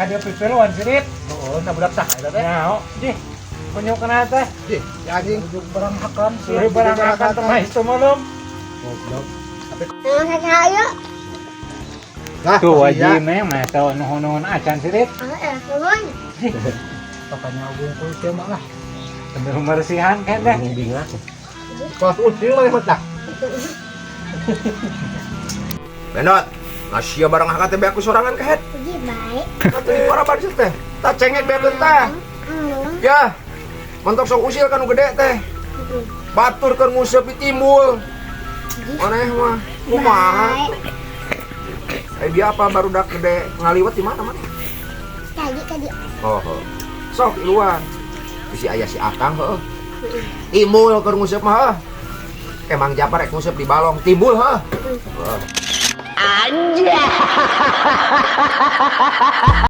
Ka dieu pipiluan sirit. Oh, nah budak saha eta teh? Nah, oh, jih. Kunyuk kana teh. Ih, si anjing. Bujuk barang hakan. Suruh barang akan teh mah itu malum. Goblok. Saya. Lah, Tuh iya. wajib mah teu nuhun-nuhun acan sirit. Nuhun. Papanya bungkul teh mah lah. Sambil bersihan kan teh. Bingah. Kelas ucil mah mah tah. Benot, ngasih barang hak teh aku sorangan kehet. Puji baik. Atuh di para baris teh. Tak cengek beakeun teh. Ya. Mentok sok usil kan nu gede teh. Batur keur nguseup timbul. Maneh mah kumaha? Eh dia apa barudak gede ngaliwet di mana mana? Tadi tadi. Oh, oh. Sok iluan. Si aya si Akang heuh. Timbul keur nguseup mah heuh. Emang Japar rek nguseup di balong timbul heuh. Heuh. Anjay.